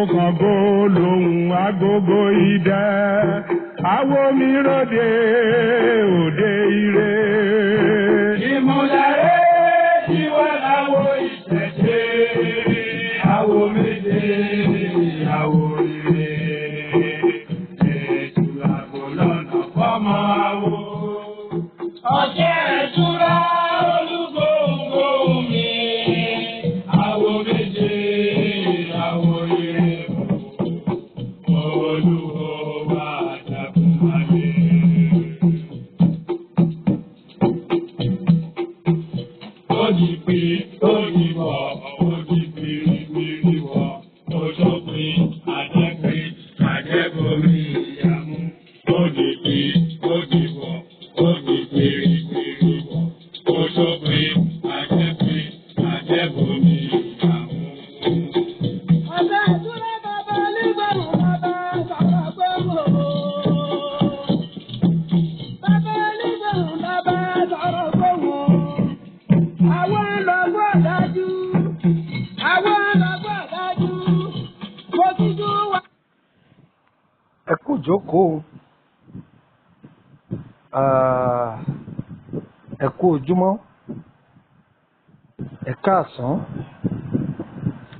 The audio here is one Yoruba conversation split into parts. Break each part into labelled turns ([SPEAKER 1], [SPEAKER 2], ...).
[SPEAKER 1] Kàngó lòun agogo idẹ, àwo mi ròde òde ire.
[SPEAKER 2] Ìmùlẹ̀ tí wà láwo ìṣẹ̀ṣe, àwo méje, àwo ire. Ètò àbò lọ́nà fọ́mọ àwo. Ọ̀sẹ̀ ìtura olúgbòǹgbò mi, àwo méje, àwo ire. Olúwo bá jagun ayé. Ó di pé ó di bọ̀, ó di pìrìpìrì wọ̀, ó sópin àjẹpé àjẹborí ìyàmú. Ó di pé ó di bọ̀, ó di pìrìpìrì wọ̀, ó sópin àjẹpé àjẹborí ìyàmú.
[SPEAKER 3] Ọ̀sẹ̀ ìtura bàbá onígbòhùn bàbá sọ̀rọ̀ gbòhùn. Bàbá onígbòhùn bàbá sọ̀rọ̀ gbòhùn. Àwọn lọ́gbọ́ dájú. Àwọn lọ́gbọ́ dájú. Mo ti dún wá.
[SPEAKER 4] Ẹ kú ìjókòó. Ah, ẹ kú ojúmọ́, ẹ káàsán,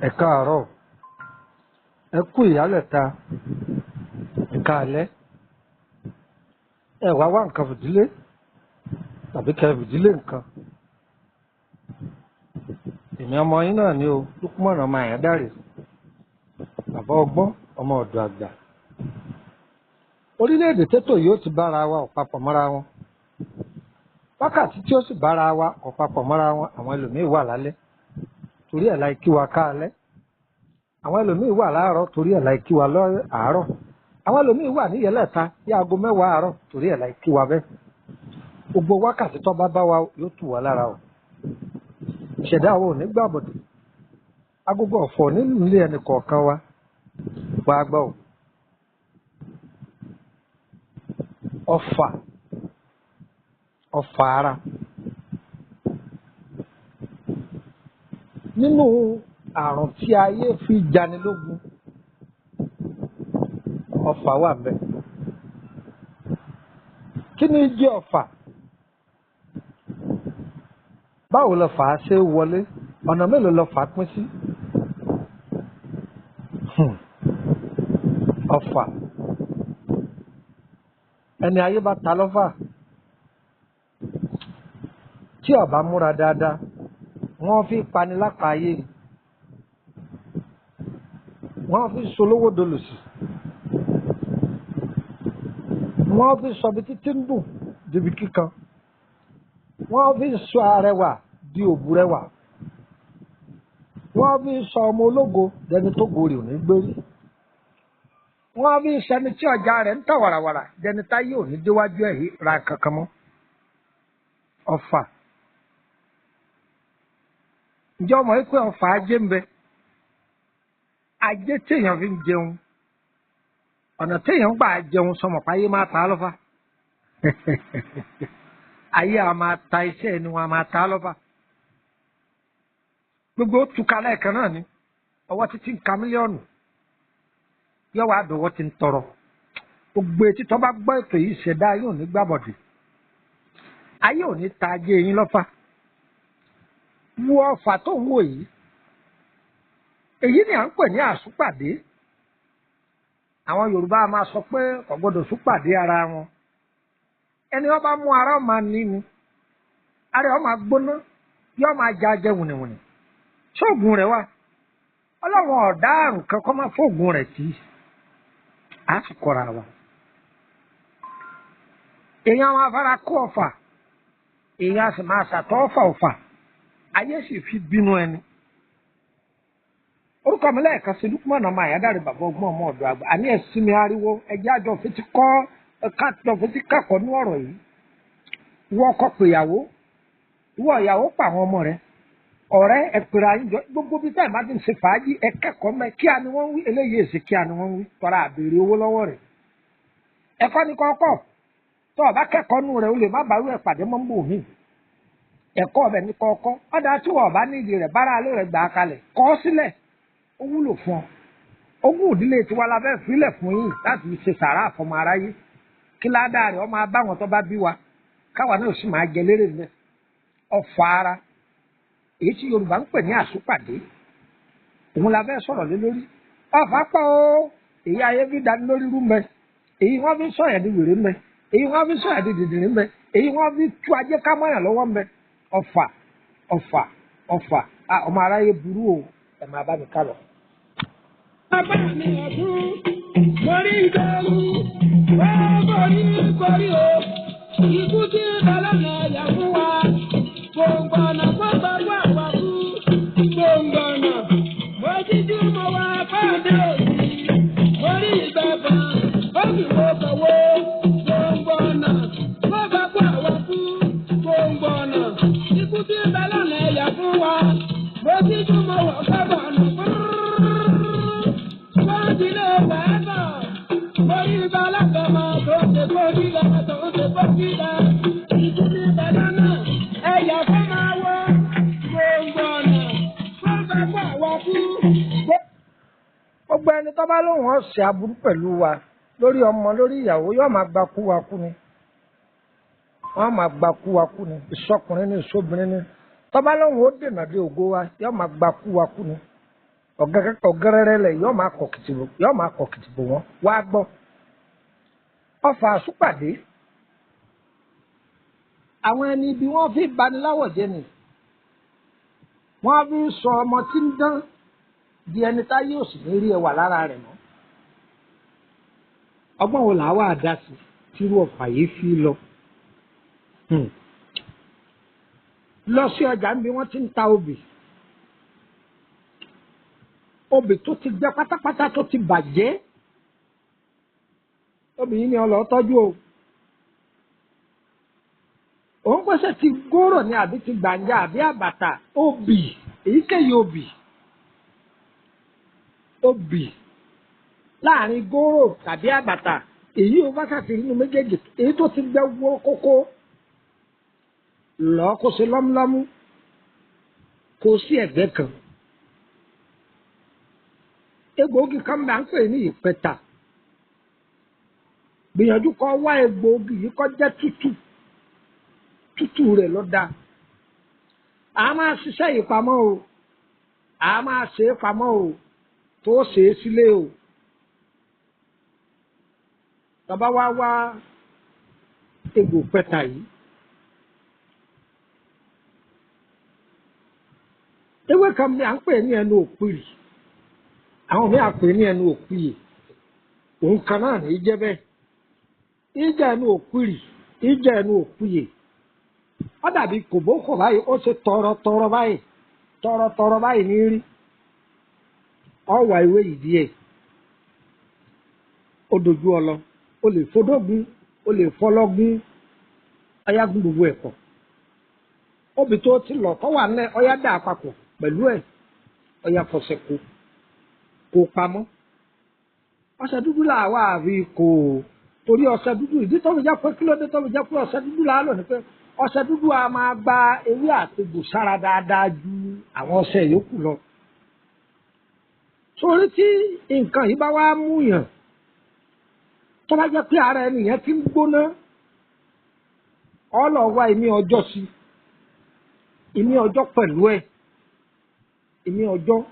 [SPEAKER 4] ẹ káàárọ̀, ẹ kú ìyálẹ̀ta, ẹ káalẹ́. Ẹ wá wá nǹkan fìdílé tàbí kẹ fìdílé nǹkan. Èmi ọmọ yín náà ni o, Lúkúmọ̀nà ọmọ Àyándàrè, bàbá ọgbọ́n, ọmọ ọ̀dọ̀ àgbà. Orílẹ̀-èdè tètò yóò ti bára wa ò papọ̀ mọ́ra wọn. Wákàtí tí ó sì bára wa ò papọ̀ mọ́ra wọn. Àwọn ẹlòmíín wà lálẹ́, torí ẹ̀ láì kí wa káalẹ́. Àwọn ẹlòmíín wà láàárọ̀, torí ẹ̀ láì kí wa lọ́ àárọ̀. Àwọn ẹlòmíín wà níyẹlẹ́ta bí aago 10 àárọ̀, torí ẹ̀ láì kí wa bẹ́ẹ̀. Gbogbo wákàtí tó bá bá wa yóò tù wá lára o. Ìṣẹ̀dá wa ò ní gbàbọ̀dè. Agogo ọ̀fọ̀ nínú ilé ẹnì kọ̀ọ̀kan wa wàá gbọ́ o. Ọfà, ọfà ara. Nínú àrùn tí ayé fi jani lógun, ọfà wà ńbẹ̀. Kí ni jẹ́ ọfà? Báwo lọfà á ṣe wọlé? Ọ̀nà mélòó lọfà pín sí? Ọfà. Ẹni ayé bá ta lọ́fà, tí ó bá múra dáadáa, wọ́n fi pani lápá ayé ni. Wọ́n fi solówó dolòṣì. Wọ́n fi sọ ibi títí ń dùn débi kíkan. Wọ́n fi sọ arẹwà di òbúrẹwà. Wọ́n fi sọ ọmọ ológo dẹni tó gorí òní gbérí. Wọ́n fi sẹni tí ọjà rẹ̀ ń tà wàràwàrà dẹni táyé òní déwájú ẹ̀ ra kankan mọ́. Ọfà. Ǹjẹ́ ọmọ yìí pé ọfà ajé ń bẹ? Ajé téèyàn fi ń jẹun. Ọ̀nà téèyàn gbà jẹun sọmọ páyé máa ta á lọ́fà. Ayé a máa ta iṣẹ́ ẹni wọn a máa ta á lọ́fà. Gbogbo ó túká lẹ́ẹ̀kan náà ni. Ọwọ́ títí ń ka mílíọ̀nù. Yóò wá dọ̀wọ́ ti ń tọrọ. Gbogbo etí tó bá gbọ́ ètò yìí, ṣẹ̀dá yóò ní gbàbọ̀dè. Ayé ò ní ta ajé yín lọ́fà. Wo ọfà tó ń wò yìí. Èyí ni à ń pè ní àsúpàdé. Àwọn Yorùbá a máa sọ pé kò gbọdọ̀ súpàdé ara wọn. Ẹni wọ́n bá mú ara máa ní ni. Ara ọ̀ máa gbóná, yóò máa ja jẹ wùnìwùnì. Ṣóògùn rẹ̀ wà. Ọlọ́run ọ̀dá àrùn kan kọ́ máa fóògùn rẹ̀ tì í. A sì kọ́ra wa. Èèyàn máa fara kó ọfà. Èèyàn a sì máa ṣàtọ́ ọfà ọfà. Ayé sì fi bínú ẹni. Orúkọ mi lẹ́ẹ̀kan sí Lúkúmọ̀nà ọmọ Àyándàrè, bàbá ọgbọ́n, ọmọ ọ̀dọ̀ àgbà. Àní ẹ̀sìn mi ariwo ẹjẹ́ àjọ fetí kọ́ kájọ fetí kẹ́kọ̀ọ́ ní ọ̀rọ̀ yìí. Ìwọ ọkọ pèyàwó, ìwọ ìyàwó pa àwọn ọmọ rẹ. Ọ̀rẹ́ ẹ pèrè ayé jọ gbogbo bí táyì bá ti ń ṣe fàájì, ẹ kẹ́kọ̀ọ́ mẹ́ kí a ni wọ́n ń wí eléyìí, èsì kí a ni wọ́n ń wí tọ́ra àbèrè owó lọ́wọ́ rẹ̀. Ẹ̀kọ́ ni kọ́kọ́ tó o bá kẹ́kọ̀ọ́ nù rẹ̀, o lè má bàa rú ẹ̀ pàdé mọ́ ń bò mí. Ẹ̀kọ́ ọbẹ̀ ní kọ́kọ́ ọ̀dà tí wọ́n bá nídìí rẹ̀ bára alẹ́ rẹ̀ gbà á kalẹ̀ kọ́ sílẹ̀, ó wúlò fún ọ. Ogún ìdílé tiwa la fẹ́ filẹ̀ fún yín láti fi ṣe sàrà àfọmọ aráyé, kí ládàá rẹ̀ ọmọ abáwọn tó bá bí wa, káwa náà sì máa jẹ lérè mẹ́. Ọfà ara, èyí tí Yorùbá ń pè ní àsúpàdé, òun la fẹ́ sọ̀rọ̀ lé lórí. Ọfà pọ̀ o, èyí ayé fi dání lórí rú mẹ́, èyí wọ́n fi sọ̀yàn di wèrè mẹ́, èyí wọ́n fi sọ̀yàn di dìdìrín mẹ́, èyí wọ́n fi tú ajé kámọ́yàn lọ́wọ́ mẹ́. Ọfà, ọfà, ọfà, ọmọ aráyé burú o, ẹ máa bá mi ká lọ.
[SPEAKER 3] Bàbá mi ọ̀tún, borí ìdẹ́rù, ó borí borí o. Ikú tí balọ̀nà yà fún wa, gbòǹgbò ọ̀nà gbọ́gbọ́ wà wá kú. Gbòǹgbò ọ̀nà, mo jíjú mo wá pàdé òsì. Borí ìgbàgbọ́, ó sì wo kọ̀wé. Gbòǹgbò ọ̀nà, gbọ́gbọ́ wà wá kú. Gbòǹgbò ọ̀nà, ikú tí balọ̀nà yà fún wa, mo jíjú mo wà kábọ̀ ọ̀nà.
[SPEAKER 4] Gbogbo ẹni tó bá lóun ọ̀sẹ̀ aburú pẹ̀lú wa lórí ọmọ lórí ìyàwó yóò máa gba kú wa kú ni. Wọ́n máa gba kú wa kú ni. Ìsọkùnrin ni, ìsọbìnrin ni. Tó bá lóun ó dènà dé ògo wa, yóò máa gba kú wa kú ni. Ọ̀gẹ́rẹ́rẹ́ lẹ̀ yóò máa kọ̀ kìtìbò wọn. Wá gbọ́. Ọfà àsúpàdé. Àwọn ẹni ibi wọ́n fi baniláwọ̀ jẹ́ ni. Wọ́n fi sọ ọmọ tí ń dán di ẹni táyé ò sì ní rí ẹwà lára rẹ̀ mọ́. Ọgbọ́n wo làá wà dá sí tírú ọfà yìí fi lọ? Lọ sí ọjà níbi wọ́n ti ń ta obì. Obì tó ti gbẹ pátápátá tó ti bàjẹ́. Obì yìí ni ọlọ́ tọ́jú o. Òun pèsè ti góró ni àbí ti gbàǹjà àbí àbàtà obì, èyíkéyìí obì. Obì láàrin góró tàbí àbàtà, èyí ò bá ṣàti nínú méjèèjì, èyí tó ti gbẹ wó kókó lọ kó ṣe lọ́múlọ́mú, kó sí ẹ̀gbẹ́ kan. Egbòogi kan bá ń pè ní ìpẹta. Gbìyànjú kó wá egbòogi yìí kó jẹ́ tútù. Tútù rẹ̀ ló dáa. A máa ṣiṣẹ́ yìí pamọ́ o. A máa ṣe é pamọ́ o. Tó ṣe é sílé o. Tàbá wá wá egbò pẹta yìí. Ewé kan bí à ń pè ní ẹnu òpìrì. Àwọn míì à pè ní ẹnu òpìyè. Òun kan náà ní í jẹ́ bẹ́ẹ̀. Ìjà ẹnu òpìrì, ìjà ẹnu òpìyè. Ó dàbí kòbókò báyìí, ó ṣe tọrọtọrọ báyìí, tọrọtọrọ báyìí ní rí. Ọwà ìwé ìdí ẹ̀. Ó dojú ọlọ. O lè fọdọ́gun, o lè fọlọ́gun, ọyágun gbogbo ẹ̀ pọ̀. Obì tó ti lọ tọ́ wà nílẹ̀, ọyá dà papọ̀ pẹ̀lú ẹ̀, ọyá fọṣẹ kó kó pamọ́. Ọṣẹ dúdú là wà rí kó o. Torí ọṣẹ dúdú, ìdí tó fi jẹ́ pé kí ló dé tó fi jẹ́ pé ọṣẹ dúdú là á lò ní pé ọṣẹ dúdú a máa gba ewé àtegbò sára dáadáa ju àwọn ọṣẹ yòókù lọ. Torí tí nǹkan yìí bá wá mú yàn, tó bá jẹ́ pé ara ẹnìyẹn ti ń gbóná, ọ lọ wá ìmí ọjọ́ sí, ìmí ọjọ́ pẹ̀lú ẹ̀, ìmí ọjọ́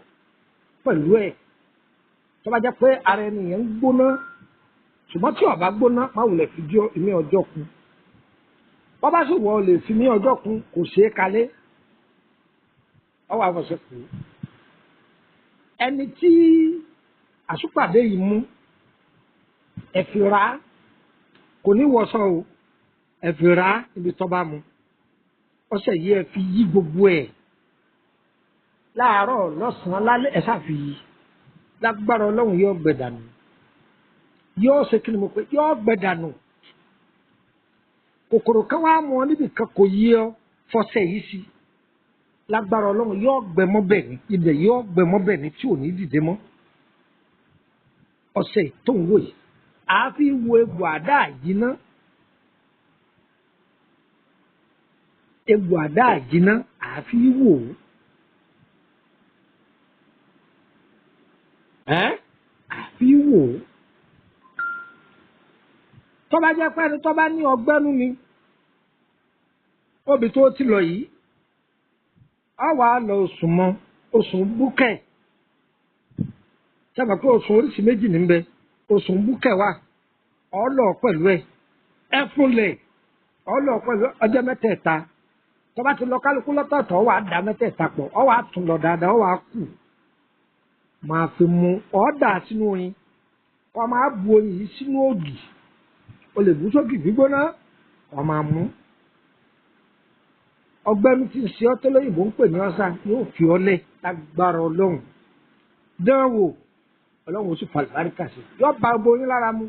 [SPEAKER 4] pẹ̀lú ẹ̀. Tó bá jẹ́ pé ara ẹnìyẹn ń gbóná, ṣùgbọ́n tí ó bá gbóná, má wulẹ̀ fi jọ ìmí ọjọ́ kún. Bọ́ bá sì wọ̀ ọ́ lè fi mí ọjọ́ kún, kò ṣeé kalẹ̀. Ọwọ́ àfọ̀ṣẹ kù. Ẹni tí àsúpàdé yìí mú, ẹ̀fìrà kò ní wọṣọ o, ẹ̀fìrà ibi tó bá mu. Ọṣẹ yìí ẹ fi yí gbogbo ẹ̀ láàárọ̀ lọ́sàn-án lálẹ́, ẹ ṣáà fi yí. Lágbára Ọlọ́run yóò gbẹ dànù. Yóò ṣe kí ni mo pé yóò gbẹ dànù. Kòkòrò kan wá mú ọ níbi kan kò yí ọ, fọṣẹ yìí sí. Lágbára Ọlọ́run yóò gbẹ mọ́ bẹ̀ ní ibẹ̀, yóò gbẹ mọ́ bẹ̀ ní tí ò ní dìde mọ́. Ọṣẹ tó ń wò yìí, a fi wo egbò àdá àjínà. Egbò àdá àjínà a fi wò ó. Àfi wò ó. Tó bá jẹ́ pé ẹni tó bá ní ọgbẹ́nu ni, obì tó ti lọ yìí, á wàá lọ oṣù mọ́, oṣù búkẹ̀. Sábà pé oṣù oríṣi méjì ní bẹ, oṣù búkẹ̀ wà, ọlọ́ pẹ̀lú ẹ̀, ẹfúnlẹ̀, ọlọ́ pẹ̀lú ọjọ́ mẹ́tẹ̀ẹ̀ta. Tó bá ti lọ kálukú lọ́tọ̀ọ̀tọ̀, ọ wàá dá mẹ́tẹ̀ẹ̀ta pọ̀, ọ wàá tún lọ dáadáa, ọ wàá kù. Máa fi mu, ọ dà sínú oyin, ọ máa bu oyin yìí sínú ògì. O lè bú sókè gbígbóná, ọ máa mú. Ọgbẹ́ni tí ń ṣe ọ́ tó lóyìnbó ń pè ní ọ́sà yóò fi ọ́ lẹ̀ lágbára Ọlọ́run. Dán wò, Ọlọ́run ó sì fa àlùbáríkà sí i. Yóò ba gbogbo yín lára mu.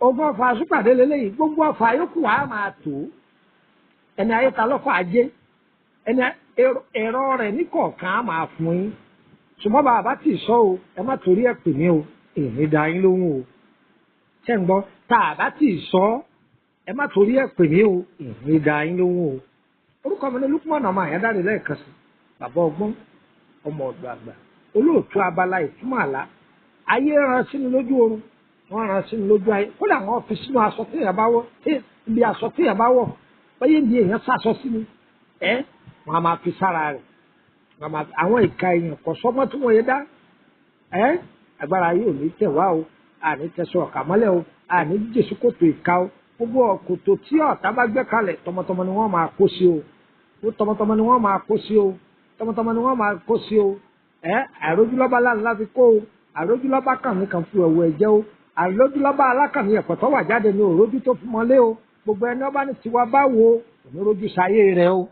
[SPEAKER 4] Ogun ọ̀fà àsúpàdé lélẹ́yìí, gbogbo ọ̀fà yòókù wa máa tó. Ẹni ayé ta lọ́fà ajé, ẹni ẹ̀rọ rẹ̀ ní kọ̀ọ̀kan á máa fún yín. Ṣùgbọ́n bàbá tì sọ o, ẹ má torí ẹ̀ pè mí o, èmi dá yín lóhùn o. Ṣé ń gbọ́? Tá a bá tì sọ, ẹ má torí ẹ̀ pè mí o, èmi dá yín lóhùn o. Orúkọ mi ni Lukman ọmọ Àyándárè lẹ́ẹ̀kan sí, bàbá ọgbọ́n, ọmọ ọ̀dọ̀ àgbà, olóòtú abala ìtumọ̀ àlá. Ayé rán sínú lójú oorun, wọ́n rán sínú lójú ayé, kódà wọ́n fi sínú aṣọ téèyàn bá wọ̀, ibi aṣọ téèyàn bá wọ̀, bóyá ibi èèyàn sàṣọ sí ni, ẹ́ wọ́n á máa fi sára rẹ̀. Àwọn ìka èèyàn kò sọ́mọ́ tí wọ́n yé dá, ẹ́ agbára yóò ní tẹ̀ wá o, àní tẹ̀sán ọ̀kà mọ́lẹ̀ o, àní jèsú kòtò ìka o. Gbogbo kòtò tí ọ̀tá bá gbẹ́ kalẹ̀ tọmọtọmọ ni wọ́n máa kó sí o, tọmọtọmọ ni wọ́n máa kó sí o, tọmọtọmọ ni wọ́n máa kó sí o. Ẹ àìrójúlọ́ba láńlá fi kó o, àìrójúlọ́ba kàn mí kan fi ẹ̀wọ̀ ẹ̀jẹ̀ o, àìrójúlọ́ba alákànní ẹ̀pọ̀ tó wà jáde ní òrójú tó fi mọ́lé o. Gbogbo ẹni ọba ní tiwa bá wo òní rójú sáyé rẹ o,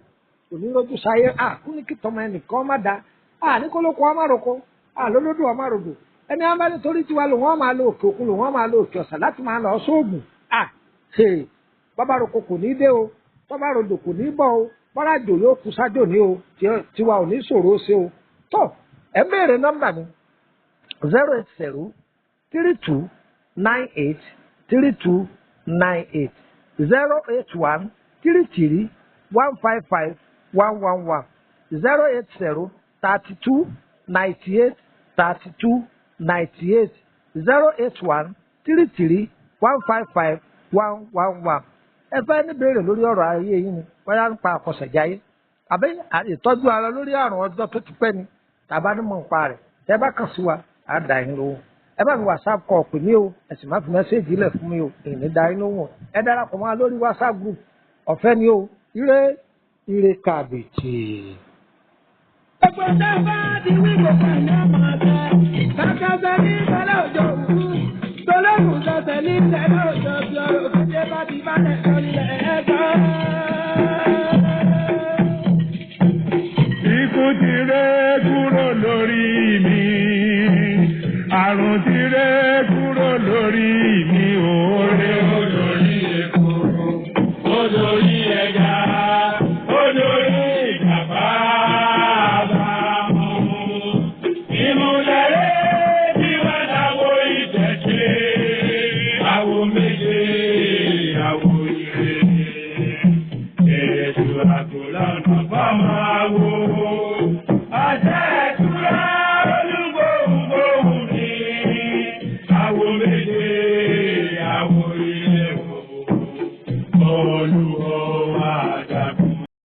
[SPEAKER 4] òní rójú sáyé. À kú ní kí tọmọ ẹnìkan má da, à ní kólókó ọmọ àròkọ, à lólódò ọmọ àròdò. Ẹni ọba ní torí tiwa lòun ọmọ àlọ òkè òkun, lòun ọmọ àlọ òkè ọ̀sà láti máa lọ sóògùn. À ṣe bàbá roko kò ní dé o, bàbá rodò kò ní bọ̀ o, bọ́lájò yóò kú sájò ní o, tiwa ò ní ṣòro ṣe o. Tó ẹ béèrè nọ́mbà mi 08032983298, 08133155111, 08032983298, 08133155111. Ẹ fẹ́ ní béèrè lórí ọ̀rọ̀ ayé yín ni, bóyá ń pa àkọsẹ̀jáyé àbí ìtọ́jú ara lórí àrùn ọjọ́ tó ti pẹ́ ni, tàbá ní mọ̀ nípa rẹ̀, tẹ́ bá kàn sí wa, á dà yín lóhùn. Ẹ bá mi WhatsApp kọ pè mí o, ẹ sì má fi mẹ́sẹ̀gì lẹ̀ fún mi o, èmi dà yín lóhùn. Ẹ darapọ̀ mọ́ wa lórí WhatsApp group, ọ̀fẹ́ ni o. Ire ire kàbìtì.
[SPEAKER 3] Gbogbo tó bá di wí gbogbo ẹ̀ ní ọmọ ọ̀sẹ̀. Kàkàsẹ̀ ní ìtọ́lẹ̀ òjò òkú. Tolóhùn sọ̀sẹ̀ ní ìtẹ̀lẹ̀ òjò bí ọ̀rọ̀ òkúté bá ti balẹ̀ sọ́nilẹ̀ ẹ̀ẹ́dọ́.
[SPEAKER 1] Ikú ti ré kúrò lórí mi, àrùn ti ré kúrò lórí mi, òré
[SPEAKER 2] Olórí epo, olórí ẹja, olórí ìjàmbá bá mú. Ìmùlẹ̀rẹ́ tí wọ́n dáwọ́ ìtẹ̀sí, àwo méje, àwo ire. Ètò àgùlọ̀nà fọ́mọ àwo. Ọ̀sẹ̀ ìtura olúgbòhùngbòhùn ni. Àwo méje, àwo ire o. Olúwo.